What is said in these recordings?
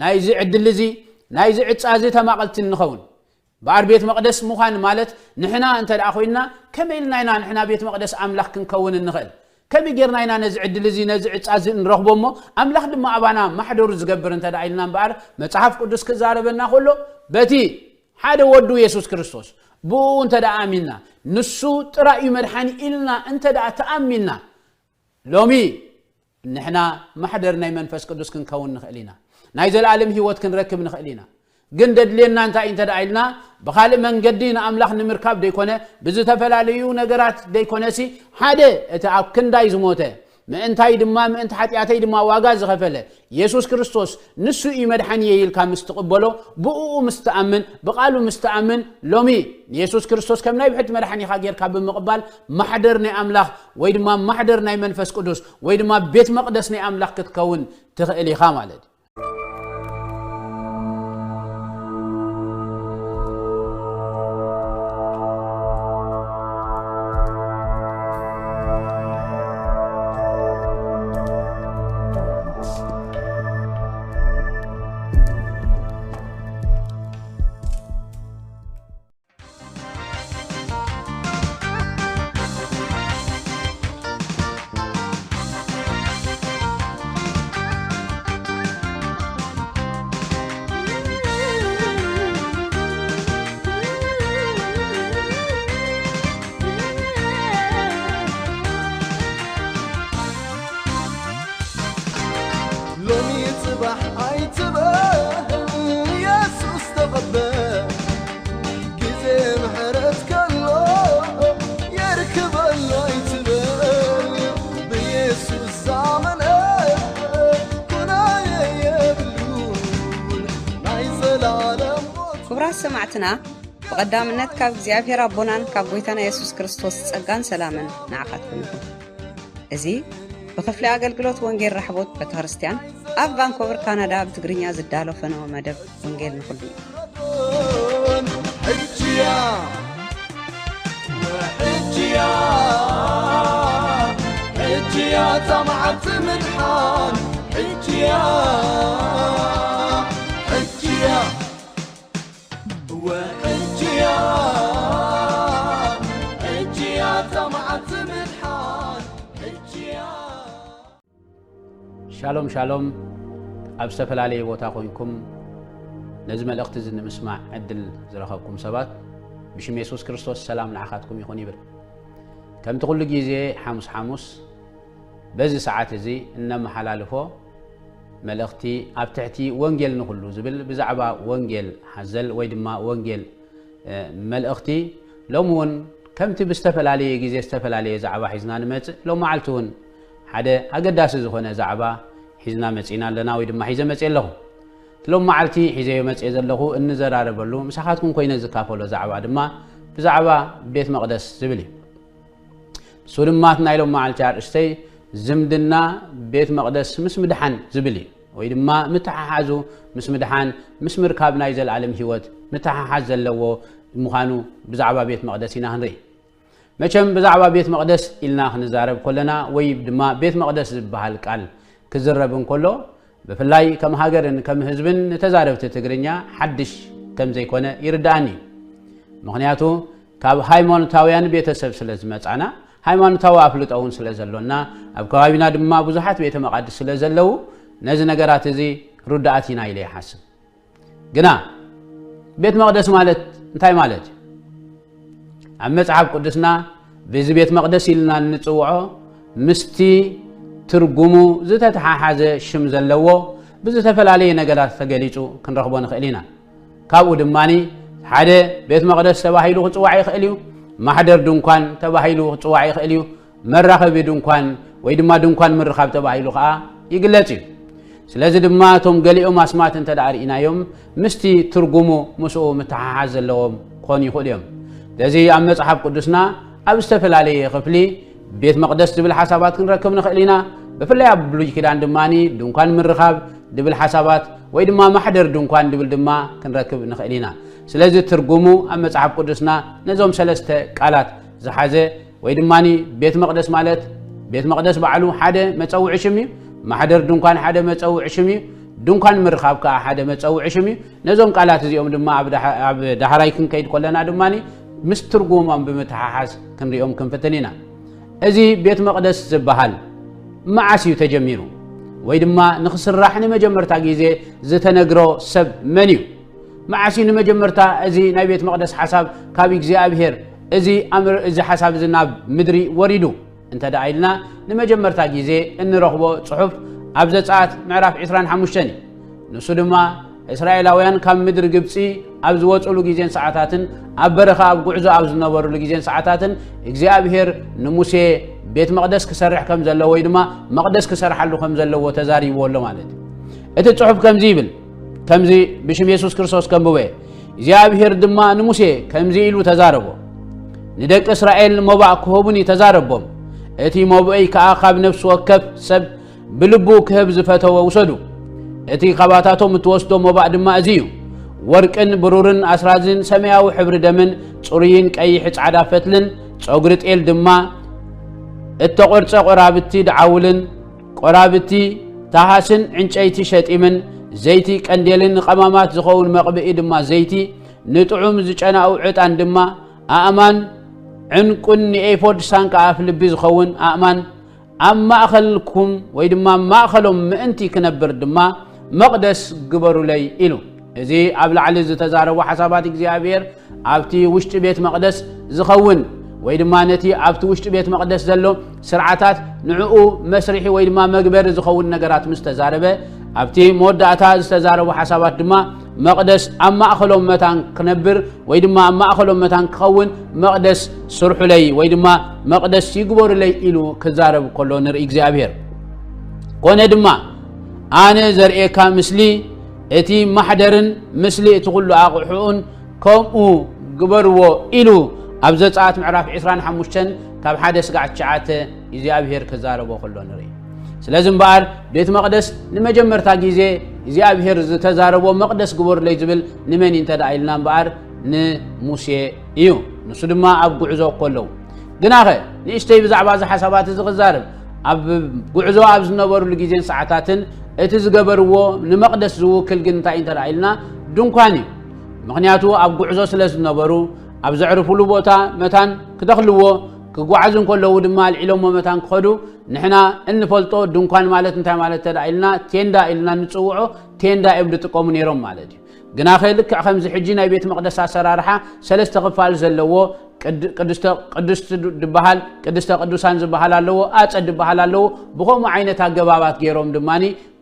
ናይዚ ዕድል እዚ፣ ናይዚ ዕጻ እዚ ተማቐልቲ እንኸውን። በኣር ቤት መቕደስ ምዃን ማለት ንሕና እንተ ደኣ ኮይንና፣ ከመይ ኢልና ኢና ንሕና ቤት መቕደስ ኣምላኽ ክንከውን እንኽእል? ከመይ ጌርና ኢና ነዚ ዕድል እዚ፣ ነዚ ዕጻ እዚ እንረኽቦ እሞ፣ ኣምላኽ ድማ ኣባና ማሕደሩ ዝገብር እንተ ደኣ ኢልና እምበኣር፣ መጽሓፍ ቅዱስ ክዛረበና ከሎ፣ በቲ ሓደ ወዱ የሱስ ክርስቶስ፣ ብኡ እንተ ደኣ ኣሚንና፣ ንሱ ጥራይ እዩ መድሓኒ ኢልና እንተ ደኣ ተኣሚንና፣ ሎሚ ንሕና ማሕደር ናይ መንፈስ ቅዱስ ክንከውን ንኽእል ኢና። ናይ ዘለኣለም ህይወት ክንረክብ ንኽእል ኢና። ግን ደድልየና እንታይ እንተ ደኣ ኢልና፣ ብኻልእ መንገዲ ንኣምላኽ ንምርካብ ደይኮነ፣ ብዝተፈላለዩ ነገራት ደይኮነሲ፣ ሓደ እቲ ኣብ ክንዳይ ዝሞተ፣ ምእንታይ ድማ፣ ምእንቲ ሓጢኣተይ ድማ ዋጋ ዝኸፈለ የሱስ ክርስቶስ ንሱ እዩ መድሓኒየይ ኢልካ ምስ ትቕበሎ፣ ብእኡ ምስ ትኣምን፣ ብቓሉ ምስ ትኣምን፣ ሎሚ ንየሱስ ክርስቶስ ከም ናይ ብሕቲ መድሓኒኻ ጌርካ ብምቕባል፣ ማሕደር ናይ ኣምላኽ ወይ ድማ ማሕደር ናይ መንፈስ ቅዱስ ወይ ድማ ቤት መቕደስ ናይ ኣምላኽ ክትከውን ትኽእል ኢኻ ማለት እዩ። ሎሚ ጽባሕ ኣይትበል፣ የሱስ ተቐበል። ግዜ ምሕረት ከሎ የርክበሉ ኣይትበል። ብየሱስ ዝኣመነ ኩናየ የብሉን ናይ ዘላለም ሞት። ክቡራት ሰማዕትና፣ ብቐዳምነት ካብ እግዚኣብሔር ኣቦናን ካብ ጐይታና የሱስ ክርስቶስ ጸጋን ሰላምን ንዓኻትኩም ይኹን። እዚ ብክፍሊ ኣገልግሎት ወንጌል ራሕቦት ቤተክርስትያን ኣብ ቫንኮቨር ካናዳ ብትግርኛ ዝዳሎ ፈነወ መደብ ወንጌል ንኹሉ እዩ። ሕጂያ ሕጂያ ሕጂያ እታ መዓልቲ ምድሓን ሕጂያ ሕጂያ ሕጂያ ሕጂያ እታ መዓልቲ ምድሓን ሕጂያ። ሻሎም ሻሎም። ኣብ ዝተፈላለየ ቦታ ኮይንኩም ነዚ መልእኽቲ እዚ ንምስማዕ ዕድል ዝረኸብኩም ሰባት፣ ብሽም የሱስ ክርስቶስ ሰላም ንዓኻትኩም ይኹን ይብል። ከምቲ ኩሉ ግዜ ሓሙስ ሓሙስ በዚ ሰዓት እዚ እነመሓላልፎ መልእኽቲ ኣብ ትሕቲ ወንጌል ንኹሉ ዝብል ብዛዕባ ወንጌል ሓዘል ወይ ድማ ወንጌል፣ እ፣ መልእኽቲ ሎሚ እውን ከምቲ ብዝተፈላለየ ግዜ ዝተፈላለየ ዛዕባ ሒዝና ንመጽእ፣ ሎመዓልቲ እውን ሓደ ኣገዳሲ ዝኾነ ዛዕባ ሒዝና መጺእና ኣለና ወይ ድማ ሒዘ መጺእ ኣለኹ። እቲ ሎመዓልቲ ሒዘዮ መጺኤ ዘለኹ እንዘራረበሉ፣ ምሳኻትኩም ኮይነ ዝካፈሎ ዛዕባ ድማ ብዛዕባ ቤት መቕደስ ዝብል እዩ። ንሱ ድማ እቲ ናይ ሎመዓልቲ ኣርእስተይ ዝምድና ቤት መቕደስ ምስ ምድሓን ዝብል እዩ። ወይ ድማ ምትሓሓዙ ምስ ምድሓን፣ ምስ ምርካብ ናይ ዘለኣለም ህይወት ምትሓሓዝ ዘለዎ ምዃኑ ብዛዕባ ቤት መቕደስ ኢና ክንርኢ። መቸም ብዛዕባ ቤት መቕደስ ኢልና ክንዛረብ ከለና ወይ ድማ ቤት መቕደስ ዝበሃል ቃል ክዝረብ እንከሎ፣ ብፍላይ ከም ሃገርን ከም ህዝብን ንተዛረብቲ ትግርኛ ሓድሽ ከም ዘይኮነ ይርድኣኒ እዩ። ምኽንያቱ ካብ ሃይማኖታውያን ቤተሰብ ስለ ዝመጻና፣ ሃይማኖታዊ ኣፍልጦ እውን ስለ ዘሎና፣ ኣብ ከባቢና ድማ ብዙሓት ቤተ መቓድስ ስለ ዘለዉ፣ ነዚ ነገራት እዚ ርዱኣት ኢና ኢለ ይሓስብ። ግና ቤት መቕደስ ማለት እንታይ ማለት እዩ? ኣብ መጽሓፍ ቅዱስና በዚ ቤት መቕደስ ኢልና እንጽውዖ ምስቲ ትርጉሙ ዝተተሓሓዘ ሽም ዘለዎ ብዝተፈላለየ ነገራት ተገሊጹ ክንረኽቦ ንኽእል ኢና። ካብኡ ድማኒ ሓደ ቤት መቕደስ ተባሂሉ ክጽዋዕ ይኽእል እዩ። ማሕደር ድንኳን ተባሂሉ ክጽዋዕ ይኽእል እዩ። መራኸቢ ድንኳን ወይ ድማ ድንኳን ምርኻብ ተባሂሉ ኸኣ ይግለጽ እዩ። ስለዚ ድማ እቶም ገሊኦም ኣስማት እንተ ደኣ ርኢናዮም ምስቲ ትርጉሙ ምስኡ ምትሓሓዝ ዘለዎም ክኾኑ ይኽእሉ እዮም። ስለዚ ኣብ መጽሓፍ ቅዱስና ኣብ ዝተፈላለየ ክፍሊ ቤት መቕደስ ዝብል ሓሳባት ክንረክብ ንኽእል ኢና። ብፍላይ ኣብ ብሉይ ኪዳን ድማኒ ድንኳን ምርኻብ ድብል ሓሳባት ወይ ድማ ማሕደር ድንኳን ድብል ድማ ክንረክብ ንኽእል ኢና። ስለዚ ትርጉሙ ኣብ መጽሓፍ ቅዱስና ነዞም ሰለስተ ቃላት ዝሓዘ ወይ ድማኒ ቤት መቕደስ ማለት ቤት መቕደስ ባዕሉ ሓደ መጸውዒ ሽም እዩ። ማሕደር ድንኳን ሓደ መጸውዒ ሽም እዩ። ድንኳን ምርኻብ ከኣ ሓደ መጸውዒ ሽም እዩ። ነዞም ቃላት እዚኦም ድማ ኣብ ዳሕ-፣ ኣብ ዳሕራይ ክንከይድ ከለና ድማ ምስ ትርጉሞም ብምትሓሓዝ ክንሪኦም ክንፍትን ኢና። እዚ ቤት መቕደስ ዝበሃል መዓስ እዩ ተጀሚሩ? ወይ ድማ ንኽስራሕ ንመጀመርታ ግዜ ዝተነግሮ ሰብ መን እዩ? መዓስ እዩ ንመጀመርታ እዚ ናይ ቤት መቕደስ ሓሳብ ካብ እግዚኣብሔር፣ እዚ ኣምር-፣ እዚ ሓሳብ እዚ ናብ ምድሪ ወሪዱ? እንተ ደኣ ኢልና፣ ንመጀመርታ ግዜ እንረኽቦ ጽሑፍ ኣብ ዘጸኣት ምዕራፍ ዕስራን ሓሙሽተን እዩ። ንሱ ድማ እስራኤላውያን ካብ ምድሪ ግብጺ ኣብ ዝወጹሉ ግዜን ሰዓታትን ኣብ በረኻ ኣብ ጉዕዞ ኣብ ዝነበሩሉ ግዜን ሰዓታትን እግዚኣብሔር ንሙሴ ቤት መቕደስ ክሰርሕ ከም ዘለዎ ወይ ድማ መቕደስ ክሰርሓሉ ከም ዘለዎ ተዛሪብዎ ኣሎ ማለት እዩ። እቲ ጽሑፍ ከምዚ ይብል፣ ከምዚ ብሽም የሱስ ክርስቶስ ከንብቦ እየ። እግዚኣብሔር ድማ ንሙሴ ከምዚ ኢሉ ተዛረቦ፣ ንደቂ እስራኤል መባእ ክህቡኒ ተዛረቦም። እቲ መባእይ ከኣ ካብ ነፍሲ ወከፍ ሰብ ብልቡ ክህብ ዝፈተወ ውሰዱ። እቲ ካባታቶም እትወስዶ መባእ ድማ እዚ እዩ፣ ወርቅን ብሩርን ኣስራዝን ሰማያዊ ሕብሪ ደምን ጽሩይን ቀይሕ ጻዕዳ ፈትልን ጸጉሪ ጤል ድማ እተቖርጸ ቆራብቲ ደዓውልን ቆራብቲ ታሃስን ዕንጨይቲ ሸጢምን ዘይቲ ቀንዴልን ንቐማማት ዝኸውን መቕብኢ ድማ ዘይቲ ንጥዑም ዝጨናኡ ዕጣን ድማ ኣእማን ዕንቁን ንኤፎድ ሳንቃ ኣፍ ልቢ ዝኸውን ኣእማን ኣብ ማእኸልኩም ወይ ድማ ኣብ ማእኸሎም ምእንቲ ክነብር ድማ መቕደስ ግበሩለይ ኢሉ። እዚ ኣብ ላዕሊ ዝተዛረቡ ሓሳባት እግዚኣብሔር ኣብቲ ውሽጢ ቤት መቕደስ ዝኸውን ወይ ድማ ነቲ ኣብቲ ውሽጢ ቤት መቕደስ ዘሎ ስርዓታት ንዕኡ መስርሒ ወይ ድማ መግበሪ ዝኸውን ነገራት ምስ ተዛረበ፣ ኣብቲ መወዳእታ ዝተዛረቡ ሓሳባት ድማ መቕደስ ኣብ ማእኸሎም መታን ክነብር ወይ ድማ ኣብ ማእኸሎም መታን ክኸውን መቕደስ ስርሑለይ ወይ ድማ መቕደስ ይግበሩለይ ኢሉ ክዛረብ ከሎ ንርኢ እግዚኣብሔር። ኮነ ድማ ኣነ ዘርእየካ ምስሊ እቲ ማሕደርን ምስሊ እቲ ኩሉ ኣቕሑኡን ከምኡ ግበርዎ ኢሉ ኣብ ዘጸኣት ምዕራፍ ዕስራን ሓሙሽተን ካብ ሓደ ስጋዕ ትሽዓተ እግዚኣብሔር ክዛረቦ ከሎ ንርኢ። ስለዚ እምበኣር ቤት መቕደስ ንመጀመርታ ግዜ እግዚኣብሔር ዝተዛረቦ መቕደስ ግበሩለይ ዝብል ንመን እዩ እንተ ደኣ ኢልና እምበኣር ንሙሴ እዩ። ንሱ ድማ ኣብ ጉዕዞ ከለዉ ግናኸ ንእሽተይ ብዛዕባ እዚ ሓሳባት እዚ ክዛረብ ኣብ ጉዕዞ ኣብ ዝነበሩሉ ግዜን ሰዓታትን እቲ ዝገበርዎ ንመቕደስ ዝውክል ግን እንታይ እንተ ደኣ ኢልና ድንኳን እዩ። ምኽንያቱ ኣብ ጉዕዞ ስለ ዝነበሩ ኣብ ዘዕርፉሉ ቦታ መታን ክተኽልዎ ክጓዓዙ እንከለዉ ድማ ኣልዒሎሞ መታን ክኸዱ ንሕና እንፈልጦ ድንኳን ማለት እንታይ ማለት እንተ ደኣ ኢልና ቴንዳ ኢልና ንጽውዖ ቴንዳ እዮም ዝጥቀሙ ነይሮም ማለት እዩ። ግናኸ ልክዕ ከምዚ ሕጂ ናይ ቤት መቕደስ ኣሰራርሓ ሰለስተ ክፋል ዘለዎ ቅድ-፣ ቅድስተ ቅዱስት ድ-፣ ድበሃል ቅድስተ ቅዱሳን ዝበሃል ኣለዎ፣ ኣጸድ ድበሃል ኣለዎ። ብኸምኡ ዓይነት ኣገባባት ገይሮም ድማ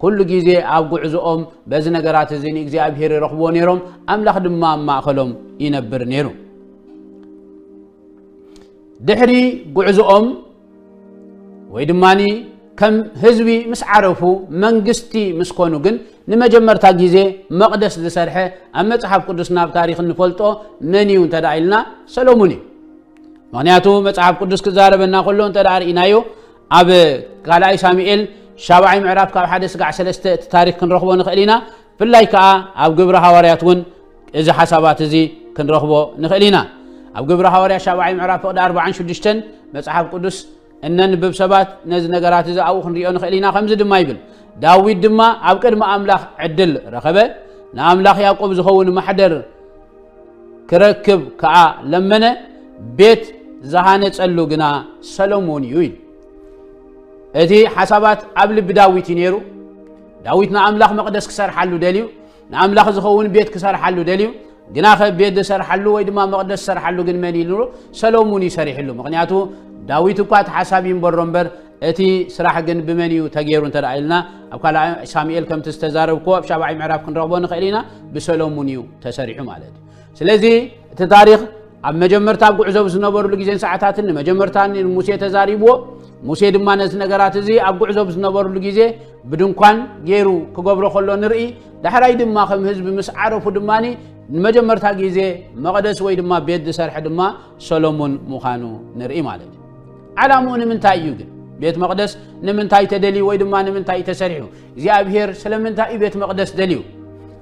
ኩሉ ግዜ ኣብ ጉዕዞኦም በዚ ነገራት እዚ ንእግዚኣብሔር ይረኽብዎ ነይሮም፣ ኣምላኽ ድማ ኣብ ማእኸሎም ይነብር ነይሩ። ድሕሪ ጉዕዞኦም ወይ ድማ ከም ህዝቢ ምስ ዓረፉ መንግስቲ ምስ ኮኑ ግን ንመጀመርታ ግዜ መቕደስ ዝሰርሐ ኣብ መጽሓፍ ቅዱስና ኣብ ታሪኽ እንፈልጦ መን እዩ እንተ ደኣ ኢልና ሰሎሙን እዩ። ምኽንያቱ መጽሓፍ ቅዱስ ክዛረበና ከሎ እንተ ደኣ ርኢናዮ ኣብ ካልኣይ ሳሙኤል ሻብዓይ ምዕራፍ ካብ ሓደ ስጋዕ ሰለስተ እቲ ታሪኽ ክንረኽቦ ንኽእል ኢና። ብፍላይ ከኣ ኣብ ግብሪ ሃዋርያት እውን እዚ ሓሳባት እዚ ክንረኽቦ ንኽእል ኢና። ኣብ ግብሪ ሃዋርያት ሻብዓይ ምዕራፍ ፍቕዲ ኣርባዓን ሽዱሽተን መጽሓፍ ቅዱስ እነንብብ ሰባት ነዚ ነገራት እዚ ኣብኡ ክንሪኦ ንኽእል ኢና። ከምዚ ድማ ይብል፣ ዳዊት ድማ ኣብ ቅድሚ ኣምላኽ ዕድል ረኸበ፣ ንኣምላኽ ያዕቆብ ዝኸውን ማሕደር ክረክብ ከኣ ለመነ፣ ቤት ዝሃነጸሉ ግና ሰሎሞን እዩ ኢሉ። እቲ ሓሳባት ኣብ ልቢ ዳዊት እዩ ነይሩ። ዳዊት ንኣምላኽ መቕደስ ክሰርሓሉ ደልዩ፣ ንኣምላኽ ዝኸውን ቤት ክሰርሓሉ ደልዩ። ግናኸ ቤት ዝሰርሓሉ ወይ ድማ መቕደስ ዝሰርሓሉ ግን መን እዩ ኢሉ? ሰሎሙን እዩ ሰሪሕሉ። ምኽንያቱ ዳዊት እኳ እቲ ሓሳብ እዩ እምበሮ እምበር እቲ ስራሕ ግን ብመን እዩ ተገይሩ እንተ ደኣ ኢልና ኣብ ካልኣይ ሳሙኤል ከምቲ ዝተዛረብክዎ ኣብ ሻብዓይ ምዕራፍ ክንረኽቦ ንኽእል ኢና። ብሰሎሙን እዩ ተሰሪሑ ማለት እዩ። ስለዚ እቲ ታሪኽ ኣብ መጀመርታ ኣብ ጉዕዞ ዝነበሩሉ ግዜን ሰዓታትን ንመጀመርታ ንሙሴ ተዛሪብዎ። ሙሴ ድማ ነዚ ነገራት እዚ ኣብ ጉዕዞ ዝነበሩሉ ግዜ ብድንኳን ገይሩ ክገብሮ ከሎ ንርኢ። ዳሕራይ ድማ ከም ህዝቢ ምስ ዓረፉ ድማ ንመጀመርታ ግዜ መቕደስ ወይ ድማ ቤት ዝሰርሐ ድማ ሰሎሞን ምዃኑ ንርኢ ማለት እዩ። ዓላምኡ ንምንታይ እዩ ግን? ቤት መቕደስ ንምንታይ ተደልዩ ወይ ድማ ንምንታይ እዩ ተሰሪሑ? እግዚኣብሔር ስለምንታይ እዩ ቤት መቕደስ ደልዩ?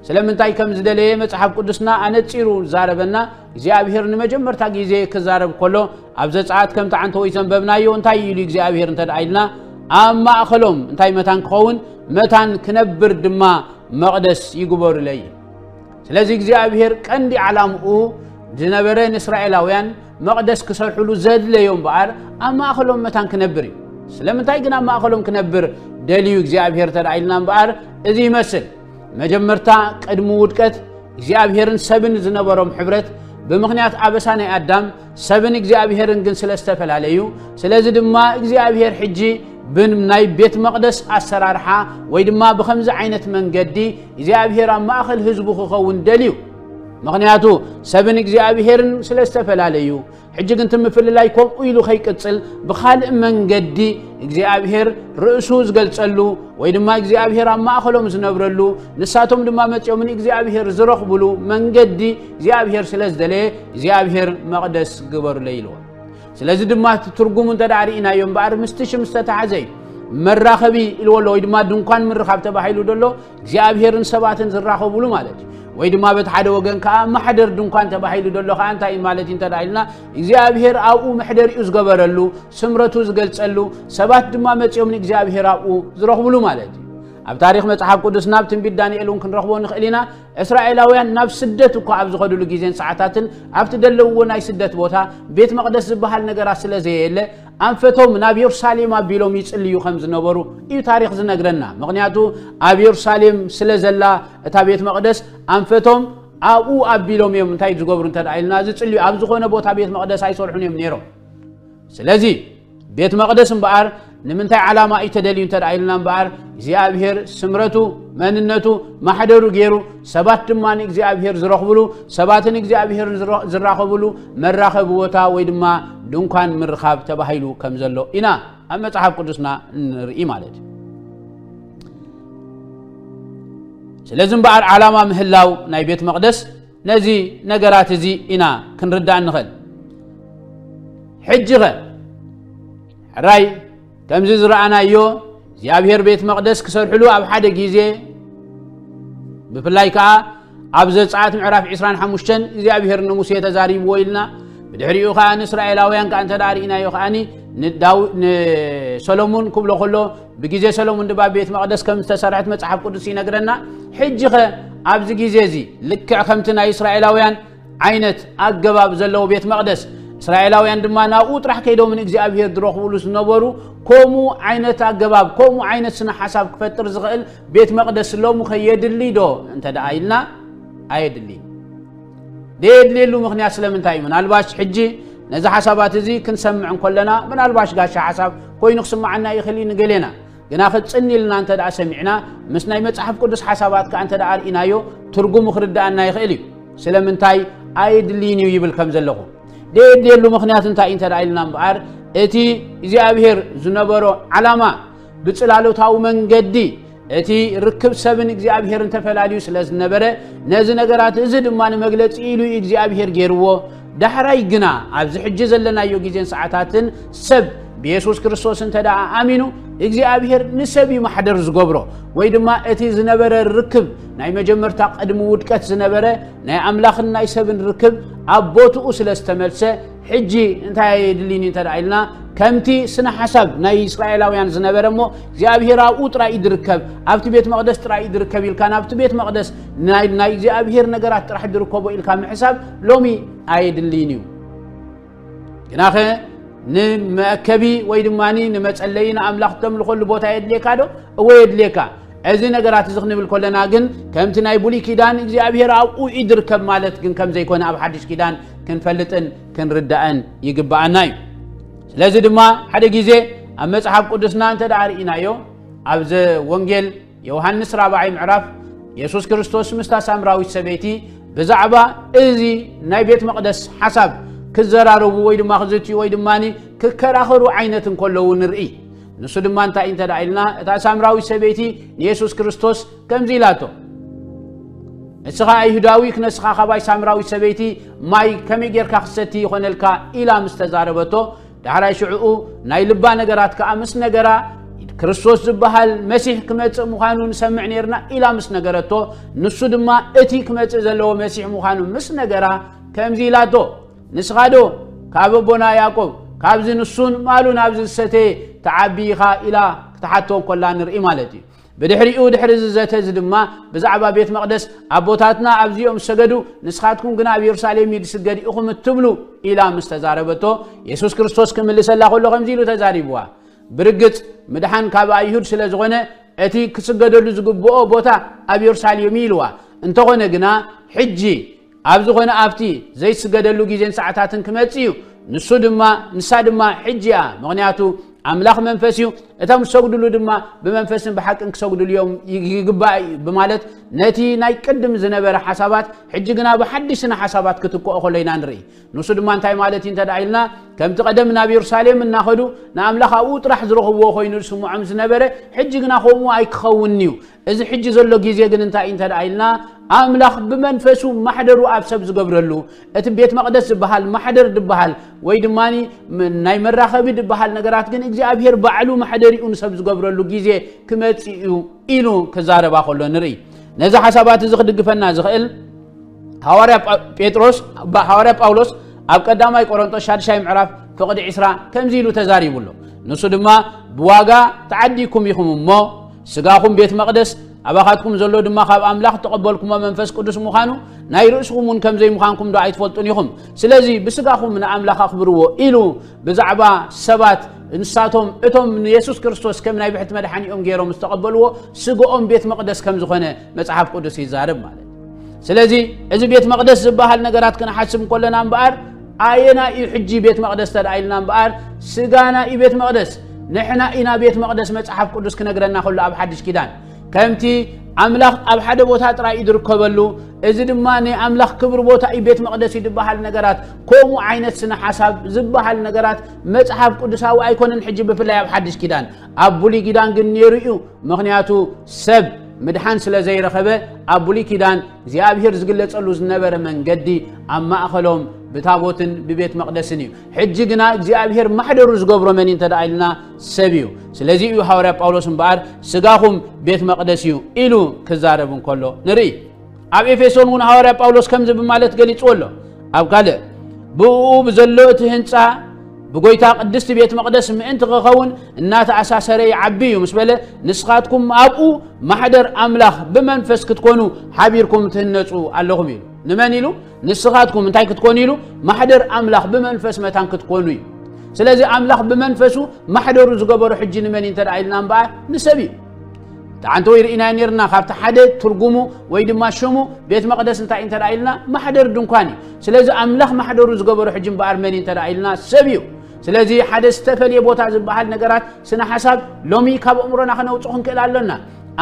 ስለምንታይ ከም ዝደለየ መጽሓፍ ቅዱስና ኣነጺሩ ዛረበና። እግዚኣብሔር ንመጀመርታ ግዜ ክዛረብ ከሎ ኣብ ዘጸኣት ከምቲ ዓንተወይ ዘንበብናዮ እንታይ እዩ ኢሉ እግዚኣብሔር እንተ ደኣ ኢልና፣ ኣብ ማእከሎም እንታይ መታን ክኸውን፣ መታን ክነብር ድማ መቕደስ ይግበሩለይ። ስለዚ እግዚኣብሔር ቀንዲ ዓላምኡ ዝነበረ ንእስራኤላውያን መቕደስ ክሰርሕሉ ዘድለዮ እምበኣር ኣብ ማእኸሎም መታን ክነብር እዩ። ስለምንታይ ግን ኣብ ማእኸሎም ክነብር ደልዩ እግዚኣብሔር ተደኣ ኢልና እምበኣር እዚ ይመስል። መጀመርታ ቅድሚ ውድቀት እግዚኣብሔርን ሰብን ዝነበሮም ሕብረት ብምኽንያት ኣበሳ ናይ ኣዳም ሰብን እግዚኣብሔርን ግን ስለ ዝተፈላለዩ፣ ስለዚ ድማ እግዚኣብሔር ሕጂ ብናይ ቤት መቕደስ ኣሰራርሓ ወይ ድማ ብኸምዚ ዓይነት መንገዲ እግዚኣብሔር ኣብ ማእኸል ህዝቡ ክኸውን ደልዩ። ምኽንያቱ ሰብን እግዚኣብሔርን ስለ ዝተፈላለዩ፣ ሕጂ ግን እቲ ምፍልላይ ከምኡ ኢሉ ከይቅጽል ብኻልእ መንገዲ እግዚኣብሔር ርእሱ ዝገልጸሉ ወይ ድማ እግዚኣብሔር ኣብ ማእኸሎም ዝነብረሉ ንሳቶም ድማ መጺኦም ንእግዚኣብሔር ዝረኽብሉ መንገዲ እግዚኣብሔር ስለ ዝደለየ እግዚኣብሔር መቕደስ ግበሩለይ ኢልዎ። ስለዚ ድማ እቲ ትርጉሙ እንተ ደኣ ርኢናዮ እምበኣር ምስቲ ሽም ዝተተሓዘ እዩ። መራኸቢ ኢልዎ ኣሎ ወይ ድማ ድንኳን ምርኻብ ተባሂሉ ደሎ እግዚኣብሔርን ሰባትን ዝራኸቡሉ ማለት እዩ። ወይ ድማ በቲ ሓደ ወገን ከዓ ማሕደር ድንኳን ተባሂሉ ደሎ ከዓ እንታይ ማለት እዩ እንተ ደኣ ኢልና እግዚኣብሔር ኣብኡ መሕደሪኡ ዝገበረሉ ስምረቱ ዝገልጸሉ ሰባት ድማ መጺኦም ንእግዚኣብሔር ኣብኡ ዝረኽብሉ ማለት እዩ። ኣብ ታሪኽ መጽሓፍ ቅዱስ ናብ ትንቢት ዳንኤል እውን ክንረኽቦ ንኽእል ኢና። እስራኤላውያን ናብ ስደት እኳ ኣብ ዝኸዱሉ ግዜን ሰዓታትን ኣብቲ ደለውዎ ናይ ስደት ቦታ ቤት መቕደስ ዝበሃል ነገራት ስለ ዘየለ ኣንፈቶም ናብ የሩሳሌም ኣቢሎም ይጽልዩ ከም ዝነበሩ እዩ ታሪኽ ዝነግረና። ምኽንያቱ ኣብ የሩሳሌም ስለ ዘላ እታ ቤት መቕደስ ኣንፈቶም ኣብኡ ኣቢሎም እዮም እንታይ ዝገብሩ እንተ ደኣ ኢልና ዝጽልዩ ኣብ ዝኾነ ቦታ ቤት መቕደስ ኣይሰርሑን እዮም ነይሮም። ስለዚ ቤት መቕደስ እምበኣር ንምንታይ ዓላማ እዩ ተደልዩ እንተ ደኣ ኢልና እምበኣር እግዚኣብሔር ስምረቱ መንነቱ ማሕደሩ ገይሩ ሰባት ድማ ንእግዚኣብሔር ዝረኽብሉ ሰባትን እግዚኣብሔርን ዝረ- ዝራኸብሉ መራኸቢ ቦታ ወይ ድማ ድንኳን ምርኻብ ተባሂሉ ከም ዘሎ ኢና ኣብ መጽሓፍ ቅዱስና ንርኢ ማለት እዩ። ስለዚ እምበኣር ዓላማ ምህላው ናይ ቤት መቕደስ ነዚ ነገራት እዚ ኢና ክንርዳእ እንኽእል። ሕጂ ኸ ሕራይ ከምዚ ዝረኣናዮ እግዚኣብሔር ቤት መቕደስ ክሰርሕሉ ኣብ ሓደ ግዜ ብፍላይ ከዓ ኣብ ዘጸኣት ምዕራፍ ዕስራን ሓሙሽተን እግዚኣብሔር ንሙሴ ተዛሪብዎ ኢልና ብድሕሪኡ ከዓ ንእስራኤላውያን ከዓ እንተ ደኣ ርኢናዮ ከዓኒ ንዳው- ንሰሎሙን ክብሎ ከሎ ብግዜ ሰሎሙን ድማ ቤት መቕደስ ከም ዝተሰርሐት መጽሓፍ ቅዱስ ይነግረና። ሕጂ ኸ ኣብዚ ግዜ እዚ ልክዕ ከምቲ ናይ እስራኤላውያን ዓይነት ኣገባብ ዘለዎ ቤት መቕደስ እስራኤላውያን ድማ ናብኡ ጥራሕ ከይዶም ንእግዚኣብሔር ዝረኽብሉ ዝነበሩ ከምኡ ዓይነት ኣገባብ ከምኡ ዓይነት ስነ ሓሳብ ክፈጥር ዝኽእል ቤት መቕደስ ሎሚ ኸ የድሊ ዶ እንተ ደኣ ኢልና ኣየድልይን። ደየድልየሉ ምኽንያት ስለምንታይ እዩ? ምናልባሽ ሕጂ ነዚ ሓሳባት እዚ ክንሰምዕ እንከለና ምናልባሽ ጋሻ ሓሳብ ኮይኑ ክስምዓና ይኽእል እዩ ንገሌና። ግና ክጽን ኢልና እንተ ደኣ ሰሚዕና ምስ ናይ መጽሓፍ ቅዱስ ሓሳባት ከኣ እንተ ደኣ ርኢናዮ ትርጉሙ ክርድኣና ይኽእል እዩ። ስለምንታይ ኣየድልይን እዩ ይብል ከም ዘለኹ ደየድልየሉ ምኽንያት እንታይ እዩ እንተ ደኣ ኢልና እምበኣር እቲ እግዚኣብሔር ዝነበሮ ዓላማ ብጽላሎታዊ መንገዲ እቲ ርክብ ሰብን እግዚኣብሔርን ተፈላልዩ ስለ ዝነበረ ነዚ ነገራት እዚ ድማ ንመግለጺ ኢሉ እዩ እግዚኣብሔር ገይርዎ። ዳሕራይ ግና ኣብዚ ሕጂ ዘለናዮ ግዜን ሰዓታትን ሰብ ብየሱስ ክርስቶስ እንተ ደኣ ኣሚኑ እግዚኣብሔር ንሰብ እዩ ማሕደር ዝገብሮ ወይ ድማ እቲ ዝነበረ ርክብ ናይ መጀመርታ ቅድሚ ውድቀት ዝነበረ ናይ ኣምላኽን ናይ ሰብን ርክብ ኣብ ቦትኡ ስለ ዝተመልሰ ሕጂ እንታይ ኣየድልይን እዩ እንተ ደኣ ኢልና ከምቲ ስነ ሓሳብ ናይ እስራኤላውያን ዝነበረ እሞ እግዚኣብሔር ኣብኡ ጥራይ እዩ ዝርከብ ኣብቲ ቤት መቕደስ ጥራይ እዩ ዝርከብ ኢልካ ናብቲ ቤት መቕደስ ናይ እግዚኣብሔር ነገራት ጥራሕ ዝርከቦ ኢልካ ምሕሳብ ሎሚ ኣየድልይን እዩ። ግናኸ ንመእከቢ ወይ ድማ ንመጸለዪ ንኣምላኽ ተምልኾሉ ቦታ የድልየካ ዶ? እወ የድልየካ። እዚ ነገራት እዚ ክንብል ከለና ግን ከምቲ ናይ ብሉይ ኪዳን እግዚኣብሔር ኣብኡ እዩ ዝርከብ ማለት ግን ከም ዘይኮነ ኣብ ሓድሽ ኪዳን ክንፈልጥን ክንርዳእን ይግብኣና እዩ። ስለዚ ድማ ሓደ ግዜ ኣብ መጽሓፍ ቅዱስና እንተ ደኣ ርኢናዮ ኣብዚ ወንጌል ዮሃንስ ራብዓይ ምዕራፍ የሱስ ክርስቶስ ምስታ ሳምራዊት ሰበይቲ ብዛዕባ እዚ ናይ ቤት መቕደስ ሓሳብ ክዘራረቡ ወይ ድማ ክዝትዩ ወይ ድማ ክከራኸሩ ዓይነት እንከለዉ ንርኢ። ንሱ ድማ እንታይ እንተ ደኣ ኢልና እታ ሳምራዊት ሰበይቲ ንየሱስ ክርስቶስ ከምዚ ኢላቶ፣ ንስኻ ኣይሁዳዊ ክነስኻ ካባይ ሳምራዊት ሰበይቲ ማይ ከመይ ጌርካ ክሰቲ ይኾነልካ ኢላ ምስ ተዛረበቶ ዳሕራይ ሽዕኡ ናይ ልባ ነገራት ከኣ ምስ ነገራ ክርስቶስ ዝበሃል መሲሕ ክመጽእ ምዃኑ ንሰምዕ ነርና ኢላ ምስ ነገረቶ ንሱ ድማ እቲ ክመጽእ ዘለዎ መሲሕ ምዃኑ ምስ ነገራ ከምዚ ኢላቶ ንስኻ ዶ ካብ ኣቦና ያዕቆብ ካብዚ ንሱን ማሉን ኣብዚ ዝሰተየ ትዓቢ ኢኻ ኢላ ክትሓቶ እንከላ ንርኢ ማለት እዩ። ብድሕሪኡ ድሕሪ ዝዘተ እዚ ድማ ብዛዕባ ቤት መቕደስ ኣቦታትና ኣብዚኦም ሰገዱ፣ ንስኻትኩም ግና ኣብ የሩሳሌም እዩ ዝስገድ ኢኹም እትብሉ ኢላ ምስ ተዛረበቶ፣ የሱስ ክርስቶስ ክምልሰላ ከሎ ከምዚ ኢሉ ተዛሪብዋ። ብርግጽ ምድሓን ካብ ኣይሁድ ስለ ዝኾነ እቲ ክስገደሉ ዝግብኦ ቦታ ኣብ የሩሳሌም እዩ ኢልዋ። እንተኾነ ግና ሕጂ ኣብ ዝኾነ ኣብቲ ዘይስገደሉ ግዜን ሰዓታትን ክመጽእ እዩ። ንሱ ድማ ንሳ ድማ ሕጂ እያ። ምኽንያቱ ኣምላኽ መንፈስ እዩ። እቶም ዝሰግድሉ ድማ ብመንፈስን ብሓቅን ክሰግድሉ እዮም ይግባእ እዩ ብማለት ነቲ ናይ ቅድም ዝነበረ ሓሳባት ሕጂ ግና ብሓድሽ ስነ ሓሳባት ክትክኦ ከሎ ኢና ንርኢ። ንሱ ድማ እንታይ ማለት እዩ እንተ ደኣ ኢልና፣ ከምቲ ቀደም ናብ የሩሳሌም እናኸዱ ንኣምላኽ ኣብኡ ጥራሕ ዝረኽብዎ ኮይኑ ዝስምዖም ዝነበረ፣ ሕጂ ግና ከምኡ ኣይክኸውን እዩ። እዚ ሕጂ ዘሎ ግዜ ግን እንታይ እዩ እንተ ደኣ ኢልና፣ ኣምላኽ ብመንፈሱ ማሕደሩ ኣብ ሰብ ዝገብረሉ፣ እቲ ቤት መቕደስ ዝበሃል ማሕደር ዝበሃል ወይ ድማ ናይ መራኸቢ ዝበሃል ነገራት ግን እግዚኣብሔር ባዕሉ ማሕደሪኡ ንሰብ ዝገብረሉ ግዜ ክመጽእ እዩ ኢሉ ክዛረባ ከሎ ንርኢ። ነዚ ሓሳባት እዚ ክድግፈና ዝኽእል ሃዋርያ ጳ- ጴጥሮስ ባ- ሃዋርያ ጳውሎስ ኣብ ቀዳማይ ቆሮንጦስ ሻድሻይ ምዕራፍ ፍቕዲ ዕስራ ከምዚ ኢሉ ተዛሪቡ ኣሎ። ንሱ ድማ ብዋጋ ተዓዲኩም ኢኹም እሞ ስጋኹም ቤት መቕደስ ኣባኻትኩም ዘሎ ድማ ካብ ኣምላኽ ተቐበልኩሞ መንፈስ ቅዱስ ምዃኑ ናይ ርእስኹም እውን ከም ዘይምዃንኩም ዶ ኣይትፈልጡን ኢኹም? ስለዚ ብስጋኹም ንኣምላኽ ኣኽብርዎ ኢሉ ብዛዕባ ሰባት ንሳቶም እቶም ንየሱስ ክርስቶስ ከም ናይ ብሕቲ መድሓኒኦም ገይሮም ዝተቐበልዎ ስግኦም ቤት መቕደስ ከም ዝኾነ መጽሓፍ ቅዱስ ይዛረብ ማለት እዩ። ስለዚ እዚ ቤት መቕደስ ዝበሃል ነገራት ክንሓስብ እንከለና እምበኣር ኣየና እዩ ሕጂ ቤት መቕደስ ተደኣ ኢልና እምበኣር ስጋና እዩ ቤት መቕደስ። ንሕና ኢና ቤት መቕደስ መጽሓፍ ቅዱስ ክነግረና ከሎ ኣብ ሓድሽ ኪዳን ከምቲ ኣምላኽ ኣብ ሓደ ቦታ ጥራይ እዩ ዝርከበሉ፣ እዚ ድማ ናይ ኣምላኽ ክብሪ ቦታ እዩ ቤት መቕደስ እዩ ዝበሃል ነገራት፣ ከምኡ ዓይነት ስነ ሓሳብ ዝበሃል ነገራት መጽሓፍ ቅዱሳዊ ኣይኮነን። ሕጂ ብፍላይ ኣብ ሓድሽ ኪዳን፣ ኣብ ብሉይ ኪዳን ግን ነይሩ እዩ። ምኽንያቱ ሰብ ምድሓን ስለ ዘይረኸበ ኣብ ብሉይ ኪዳን እግዚኣብሔር ዝግለጸሉ ዝነበረ መንገዲ ኣብ ማእኸሎም ብታቦትን ብቤት መቕደስን እዩ። ሕጂ ግና እግዚኣብሔር ማሕደሩ ዝገብሮ መን እዩ እንተ ደኣ ኢልና ሰብ እዩ። ስለዚ እዩ ሃዋርያ ጳውሎስ እምበኣር ስጋኹም ቤት መቕደስ እዩ ኢሉ ክዛረብ እንከሎ ንርኢ። ኣብ ኤፌሶን እውን ሃዋርያ ጳውሎስ ከምዚ ብማለት ገሊጽዎ ኣሎ። ኣብ ካልእ ብእኡ ብዘሎ እቲ ህንጻ ብጎይታ ቅድስቲ ቤት መቕደስ ምእንቲ ክኸውን እናተኣሳሰረ ይዓቢ እዩ ምስ በለ፣ ንስኻትኩም ኣብኡ ማሕደር ኣምላኽ ብመንፈስ ክትኮኑ ሓቢርኩም ትህነጹ ኣለኹም ኢሉ። ንመን ኢሉ? ንስኻትኩም እንታይ ክትኮኑ ኢሉ? ማሕደር ኣምላኽ ብመንፈስ መታን ክትኮኑ እዩ። ስለዚ ኣምላኽ ብመንፈሱ ማሕደሩ ዝገበሮ ሕጂ ንመን እዩ እንተ ደኣ ኢልና እምበኣር ንሰብ እዩ። ተዓንተ ወይ ርኢናዮ ነርና፣ ካብቲ ሓደ ትርጉሙ ወይ ድማ ሽሙ ቤት መቕደስ እንታይ እንተ ደኣ ኢልና ማሕደር ድንኳን እዩ። ስለዚ ኣምላኽ ማሕደሩ ዝገበሮ ሕጂ እምበኣር መን እዩ እንተ ደኣ ኢልና ሰብ እዩ። ስለዚ ሓደ ዝተፈልየ ቦታ ዝበሃል ነገራት ስነ ሓሳብ ሎሚ ካብ ኣእምሮና ከነውፅእ ክንክእል ኣሎና።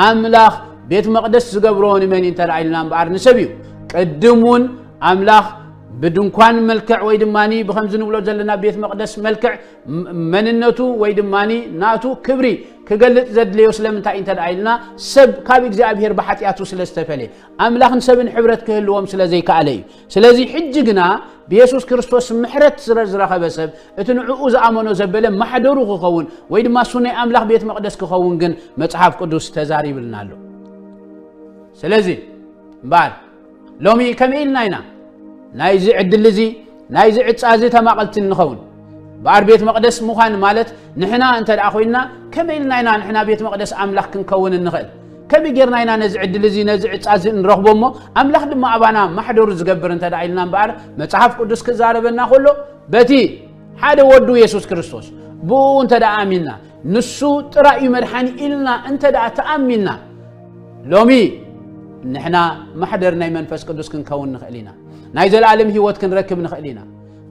ኣምላኽ ቤት መቕደስ ዝገብሮ ንመን እዩ እንተ ደኣ ኢልና እምበኣር ንሰብ እዩ። ቅድም እውን ኣምላኽ ብድንኳን መልክዕ ወይ ድማ ብኸምዚ ንብሎ ዘለና ቤት መቕደስ መልክዕ መንነቱ ወይ ድማ ናቱ ክብሪ ክገልጽ ዘድለዮ ስለምንታይ እንተ ደኣ ኢልና ሰብ ካብ እግዚኣብሔር ብሓጢኣቱ ስለ ዝተፈለየ ኣምላኽን ሰብን ሕብረት ክህልዎም ስለ ዘይከኣለ እዩ። ስለዚ ሕጂ ግና ብየሱስ ክርስቶስ ምሕረት ስለ ዝረኸበ ሰብ እቲ ንዕኡ ዝኣመኖ ዘበለ ማሕደሩ ክኸውን ወይ ድማ እሱ ናይ ኣምላኽ ቤት መቕደስ ክኸውን ግን መጽሓፍ ቅዱስ ተዛሪብልና ኣሎ። ስለዚ እምበኣር ሎሚ ከመይ ኢልና ኢና ናይዚ ዕድል እዚ ናይዚ ዕጻ እዚ ተማቐልቲ እንኸውን? እምበኣር ቤት መቕደስ ምዃን ማለት ንሕና እንተ ደኣ ኮይንና ከመይ ኢልና ኢና ንሕና ቤት መቕደስ ኣምላኽ ክንከውን እንኽእል? ከመይ ጌርና ኢና ነዚ ዕድል እዚ ነዚ ዕጻ እዚ እንረኽቦ እሞ ኣምላኽ ድማ ኣባና ማሕደሩ ዝገብር እንተ ደኣ ኢልና እምበኣር መጽሓፍ ቅዱስ ክዛረበና ከሎ በቲ ሓደ ወዱ የሱስ ክርስቶስ ብኡ እንተ ደኣ ኣሚንና ንሱ ጥራይ እዩ መድሓኒ ኢልና እንተ ደኣ ተኣሚንና ሎሚ ንሕና ማሕደር ናይ መንፈስ ቅዱስ ክንከውን ንኽእል ኢና። ናይ ዘለኣለም ህይወት ክንረክብ ንኽእል ኢና።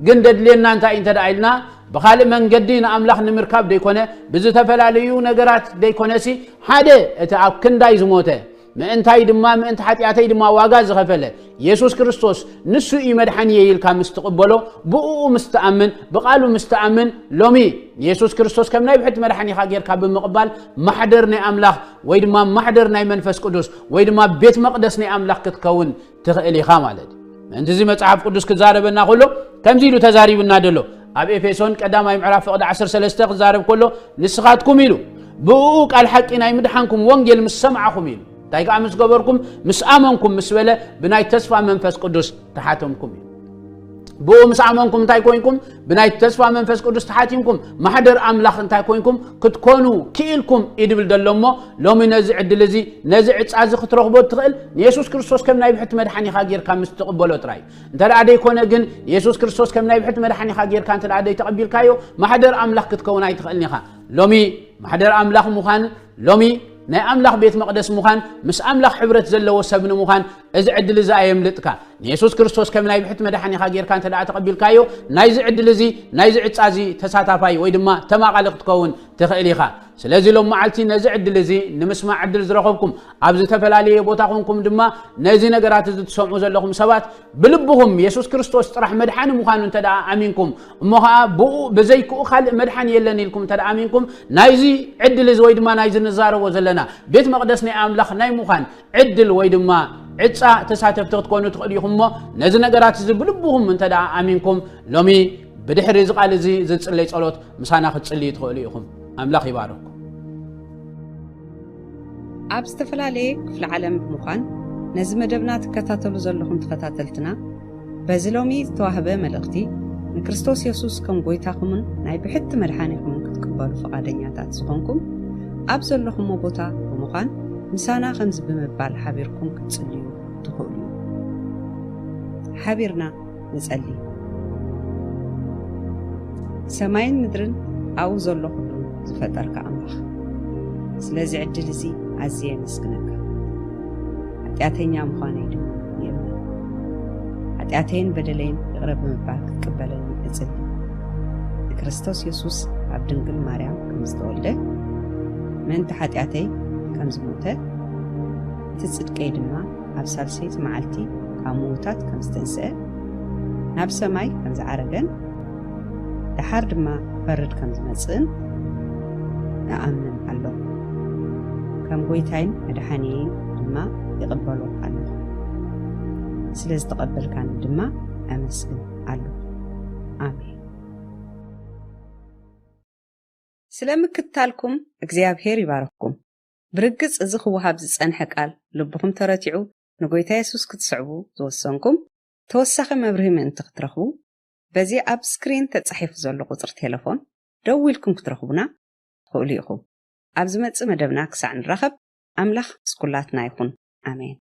ግን ደድልየና እንታይ እንተ ደኣ ኢልና ብኻልእ መንገዲ ንኣምላኽ ንምርካብ ደይኮነ ብዝተፈላለዩ ነገራት ደይኮነሲ ሓደ እቲ ኣብ ክንዳይ ዝሞተ ምእንታይ ድማ ምእንቲ ሓጢኣተይ ድማ ዋጋ ዝኸፈለ የሱስ ክርስቶስ ንሱ እዩ መድሓኒ ኢልካ ምስ ትቕበሎ ብእኡ ምስ ትኣምን ብቓሉ ምስ ትኣምን ሎሚ የሱስ ክርስቶስ ከም ናይ ብሕቲ መድሓኒኻ ጌርካ ብምቕባል ማሕደር ናይ ኣምላኽ ወይ ድማ ማሕደር ናይ መንፈስ ቅዱስ ወይ ድማ ቤት መቕደስ ናይ ኣምላኽ ክትከውን ትኽእል ኢኻ ማለት እዩ። ምእንቲ እዚ መጽሓፍ ቅዱስ ክዛረበና ከሎ ከምዚ ኢሉ ተዛሪቡና ደሎ ኣብ ኤፌሶን ቀዳማይ ምዕራፍ ፍቕዲ ዓሰርተ ሰለስተ ክዛረብ ከሎ ንስኻትኩም ኢሉ ብእኡ ቃል ሓቂ ናይ ምድሓንኩም ወንጌል ምስ ሰማዕኹም ኢሉ እንታይ ከኣ ምስ ገበርኩም ምስ ኣመንኩም ምስ በለ ብናይ ተስፋ መንፈስ ቅዱስ ተሓተምኩም እዩ። ብኡ ምስ ኣመንኩም እንታይ ኮይንኩም? ብናይ ተስፋ መንፈስ ቅዱስ ተሓቲምኩም ማሕደር ኣምላኽ እንታይ ኮይንኩም? ክትኮኑ ክኢልኩም እዩ ድብል ዘሎ እሞ፣ ሎሚ ነዚ ዕድል እዚ፣ ነዚ ዕጻ እዚ ክትረኽቦ እትኽእል ንየሱስ ክርስቶስ ከም ናይ ብሕቲ መድሓኒኻ ጌርካ ምስ ትቕበሎ ጥራይ። እንተ ደኣ ደይኮነ ግን፣ የሱስ ክርስቶስ ከም ናይ ብሕቲ መድሓኒኻ ጌርካ እንተ ደኣ ደይተቐቢልካዮ፣ ማሕደር ኣምላኽ ክትከውን ኣይትኽእልን ኢኻ። ሎሚ ማሕደር ኣምላኽ ምዃን፣ ሎሚ ናይ ኣምላኽ ቤት መቕደስ ምዃን፣ ምስ ኣምላኽ ሕብረት ዘለዎ ሰብ ንምዃን፣ እዚ ዕድል እዚ ኣየምልጥካ። ንየሱስ ክርስቶስ ከም ናይ ብሕቲ መድሓኒኻ ጌርካ እንተ ደኣ ተቐቢልካዮ፣ ናይዚ ዕድል እዚ፣ ናይዚ ዕጻ እዚ ተሳታፋይ ወይ ድማ ተማቓሊ ክትከውን ትኽእል ኢኻ። ስለዚ ሎም መዓልቲ ነዚ ዕድል እዚ ንምስማዕ ዕድል ዝረኸብኩም፣ ኣብ ዝተፈላለየ ቦታ ኮንኩም ድማ ነዚ ነገራት እዚ ትሰምዑ ዘለኹም ሰባት፣ ብልብኹም የሱስ ክርስቶስ ጥራሕ መድሓኒ ምዃኑ እንተ ደኣ ኣሚንኩም፣ እሞ ኸኣ ብኡ ብዘይክኡ ካልእ መድሓኒ የለን ኢልኩም እንተ ደኣ ኣሚንኩም፣ ናይዚ ዕድል እዚ ወይ ድማ ናይዚ ንዛረቦ ዘለና ቤት መቕደስ ናይ ኣምላኽ ናይ ምዃን ዕድል ወይ ድማ ዕጻ ተሳተፍቲ ክትኮኑ ትኽእሉ ኢኹም። እሞ ነዚ ነገራት እዚ ብልብኹም እንተ ደኣ ኣሚንኩም፣ ሎሚ ብድሕሪ እዚ ቃል እዚ ዝጽለይ ጸሎት ምሳና ክትጽልዩ ትኽእሉ ኢኹም። ኣምላኽ ይባርኩም። ኣብ ዝተፈላለየ ክፍለ ዓለም ብምዃን ነዚ መደብና ትከታተሉ ዘለኹም ተኸታተልትና፣ በዚ ሎሚ ዝተዋህበ መልእኽቲ፣ ንክርስቶስ የሱስ ከም ጐይታኹምን ናይ ብሕቲ መድሓኒኹምን ክትቅበሉ ፍቓደኛታት ዝኾንኩም፣ ኣብ ዘለኹሞ ቦታ ብምዃን ምሳና ከምዚ ብምባል ሓቢርኩም ክትጽልዩ ትኽእሉ ኢኹም። ሓቢርና ንጸሊ። ሰማይን ምድርን ኣብኡ ዘሎ ኩሉ ዝፈጠርካ ኣምላኽ፣ ስለዚ ዕድል እዚ ኣዝየ የመስግነካ። ሓጢኣተኛ ምዃነይ ድማ ይእመን። ሓጢኣተይን በደለይን ይቕረ ብምባል ክትቅበለኒ እጽሊ። ንክርስቶስ የሱስ ካብ ድንግል ማርያም ከም ዝተወልደ፣ ምእንቲ ሓጢኣተይ ከም ዝሞተ፣ እቲ ጽድቀይ ድማ ኣብ ሳልሰይቲ መዓልቲ ካብ ምዉታት ከም ዝተንስአ፣ ናብ ሰማይ ከም ዝዓረገን፣ ደሓር ድማ ክፈርድ ከም ዝመጽእን እኣምን ኣለኹ። ከም ጐይታይን መድሓኒየይን ድማ ይቕበሎ ኣለኹ። ስለ ዝተቐበልካኒ ድማ ኣመስግን ኣለኹ። ኣሜን። ስለ ምክትታልኩም እግዚኣብሔር ይባርኽኩም። ብርግጽ እዚ ክወሃብ ዝጸንሐ ቃል ልብኹም ተረቲዑ ንጎይታ የሱስ ክትስዕቡ ዝወሰንኩም፣ ተወሳኺ መብርሂ ምእንቲ ክትረኽቡ፣ በዚ ኣብ ስክሪን ተጻሒፉ ዘሎ ቁጽሪ ቴሌፎን ደዊልኩም ክትረኽቡና ትኽእሉ ኢኹም። ኣብ ዝመጽእ መደብና ክሳዕ ንራኸብ፣ ኣምላኽ ምስ ኩላትና ይኹን። ኣሜን።